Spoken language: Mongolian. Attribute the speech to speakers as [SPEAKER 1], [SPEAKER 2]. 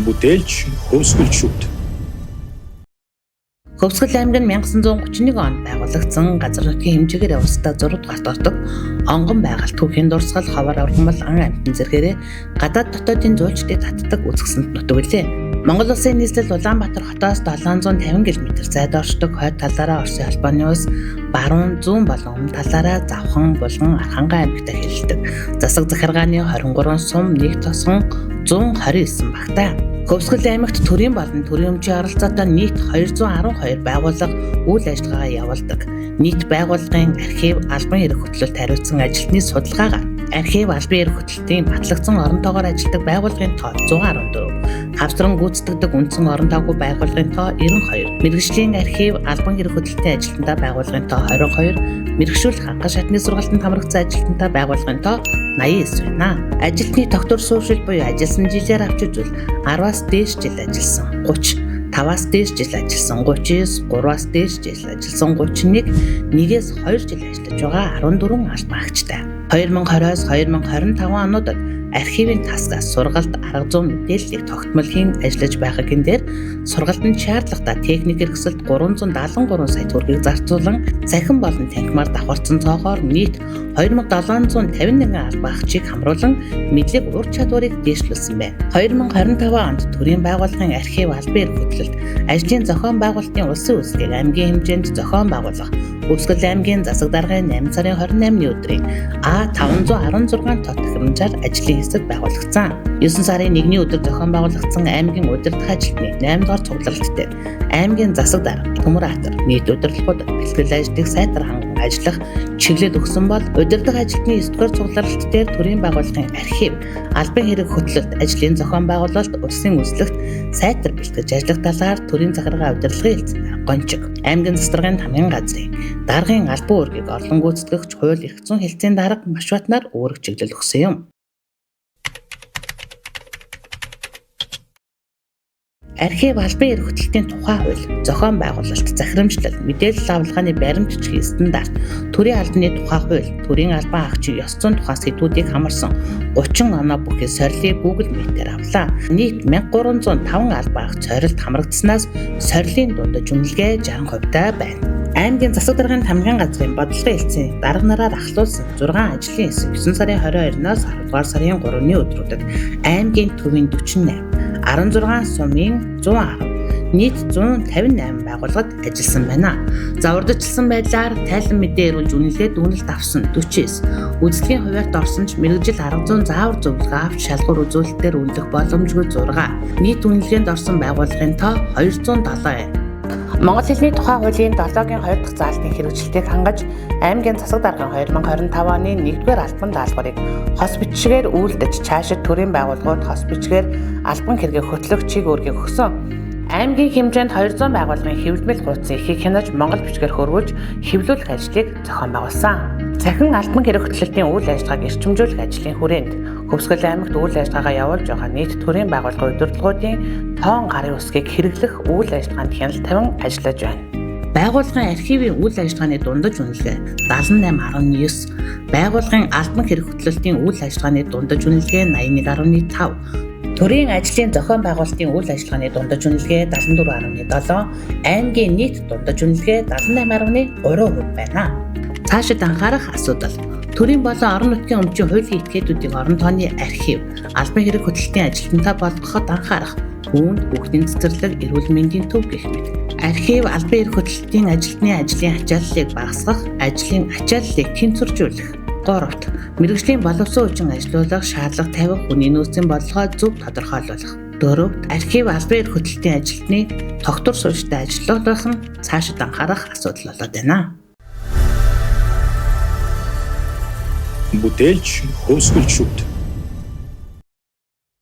[SPEAKER 1] Бүтээлч хөвсгөлчүүд.
[SPEAKER 2] Хөвсгөл аймаг нь 1931 онд байгуулагдсан газар нутгийн хэмжээгээр улстай 6 дугаарт ордог онгон байгальт түүхийн дурсгал, ховор ургамал, ан амьтан зэргээрээ гадаад дотоодын зуульчдыг татдаг үзэсгэлэнт нутаг билээ. Монгол улсын нийслэл Улаанбаатар хотоос 750 км зайд оршдог, хойд талаараа Оросын холбооны улс, баруун зүүн болон өмнө талаараа Завхан, Булган, Архангай аймагтай хэлэлдэг. Засаг захиргааны 23 сум, нэг тосон 129 багтай. Хөвсгөл аймагт төрийн болон төрийн өмчийн оролцоотой нийт 212 байгууллага үйл ажиллагаа явуулдаг. Нийт байгууллагын архив, албан эрх хөдлөлт хариуцсан ажилтны судалгаагаар архив, албан эрх хөдлөлтийн батлагдсан орон тоогоор ажилладаг байгууллагын тоо 114, хавсран гүйцэтгэдэг үндсэн орон тоогүй байгууллагын тоо 92, мэргэжлийн архив, албан эрх хөдлөлтийн ажилтнтай байгууллагын тоо 22, мэргэшүүл ханган шатны сургалтанд хамрагдсан ажилтнтай байгууллагын тоо 89 байна. Ажилтны тогтвор суурьшил буюу ажилласан жилээр авч үзвэл 10-аас дээш жил ажилласан 30, 5-аас дээш жил ажилласан 39, 3-аас дээш жил ажилласан 31, 1-ээс 2 жил ажиллаж байгаа 14 албан агчтай. 2020-оос 2025 онуудад архивын тасгаас сургалт, арга зүйн мэдээллийг тогтмол хийн ажиллаж байгаагийн дээр сургалтанд шаардлагатай техник хэрэгсэлд 373 сая төгрөгийг зарцуулан цахим болон танхимаар давхарцсан цоогоор нийт 2751 албан агчийг хамруулан мэдлэг ур чадварыг дээшлүүлсэн байна. 2025 онд төрийн байгууллагын архив, албан эрх хөдлөлт, ажлын зохион байгуулалтын улсын үйлсийг аймгийн хэмжээнд зохион байгуулах Хөвсгөл аймгийн засаг даргын 8 сарын 28-ны өдрийн А516 тоо тохиромжоор ажлын хэсэг байгуулагдсан. 9 сарын 1-ний өдөр зохион байгуулагдсан аймгийн удирдах ажилтны 8 дугаар цугларалт дээр аймгийн засаг дарга Төмөр-Аатар нийт удирдлагууд бэлтгэл ажлыг сайтар ханган ажиллах чиглэл өгсөн бол удирдах ажилтны 9 дугаар цугларалт дээр төрийн байгууллагын архив, албан хэрэг хөтлөлт, ажлын зохион байгуулалт, улсын үзлэгт сайтар бэлтгэж ажиллах талаар төрийн захиргаа удирдлагын хэлцэн дарга Гончиг, аймгийн засаг даргын тамгын газрын даргын албан үүргийг орлон гүйцэтгэгч хууль эрх зүйн хэлтсийн дарга Машбатнаар үүрэг чиглэл өгсөн юм. Архив, албан эрх хөдлөлтийн тухай хууль, зохион байгуулалт, захирамжлал, мэдээлэл авлагын баримт бичгийн стандарт, төрийн албаны тухай хууль, төрийн албан агчийн ёс зүйн тухай сэдвүүдийг хамарсан 30 оноо бүхий сорилыг Google Meet-ээр авлаа. Нийт 1305 албан агч сорилт хамрагдсанаас сорилын дундаж үнэлгээ 60% та байна. Аймгийн засаг даргын тамгын газрын бодлогын хэлтсийн дарга нараар ахлуулсан 6 ажлын хэсэг 9 сарын 22-наас 10 дугаар сарын 3-ны өдрүүдэд аймгийн төвийн 48, 16 сумын 110, нийт 158 байгууллагад ажилласан байна. За урдчилсан байдлаар тайлан мэдээ ирүүлж үнэлгээ дүгнэлт авсан 49, үзлэгийн хувиарт орсон ч мэргэжил арга зүйн заавар зөвлөгөө авч шалгуур үзүүлэлтээр үнэлэх боломжгүй 6, нийт үнэлгээнд орсон байгууллагын тоо 207 байна. Монгол хэлний тухай хуулийн 7-гийн 2 дахь заалтын хэрэгжилтийг хангаж аймгийн засаг даргын 2025 оны 1-р албан даалгаврыг хос бичгээр үйлдэж цаашид төрийн байгууллагууд хос бичгээр албан хэргийг хөтлөх чиг үүргийг өгсөн. Аймгийн хэмжээнд 200 байгууллагын хэвлэмэл хуудсын ихийг хянаж монгол бичгээр хөрвүүлж хэвлүүлэх ажлыг зохион байгуулсан. Цахим албан хэрэг хөтлөлтийн үйл ажиллагааг эрчимжүүлэх ажлын хүрээнд Хөвсгөл аймагт үйл ажиллагаагаа явуулж байгаа нийт төрийн байгууллагын удирдлагуудын тоон гарын үсгийг хэрэглэх үйл ажиллагаанд хяналт тавин ажиллаж байна. Байгууллагын архивын үйл ажиллагааны дундаж үнэлгээ 78.9, байгууллагын албан хэрэг хөтлөлтийн үйл ажиллагааны дундаж үнэлгээ 81.5, төрийн ажлын зохион байгуулалтын үйл ажиллагааны дундаж үнэлгээ 74.7, аймгийн нийт дундаж үнэлгээ 78.3% байна. Цаашид анхаарах асуудал. Төрийн болон орон нутгийн өмчийн хуулийн этгээдүүдийг орон тооны архив, албан хэрэг хөдлөлтийн ажилтнтай болгоход анхаарах, үүнд хүүхдийн цэцэрлэг, эрүүл мэндийн төв гэх мэт. Архив, албан эрх хөдлөлтийн ажилтны ажлын ачааллыг багасгах, ажлын ачааллыг тэнцвэржүүлэх. 3-т мэргэжлийн боловсон хүчин ажилуулах шаардлага тавих, хүний нөөцийн бодлогоо зөв тодорхойлуулах. 4-т архив, албан эрх хөдлөлтийн ажилтны тогтвор суурьтай ажиллуулах нь цаашид анхаарах асуудал болоод байна.
[SPEAKER 1] Бүтээлч хөвсгөлчүүд.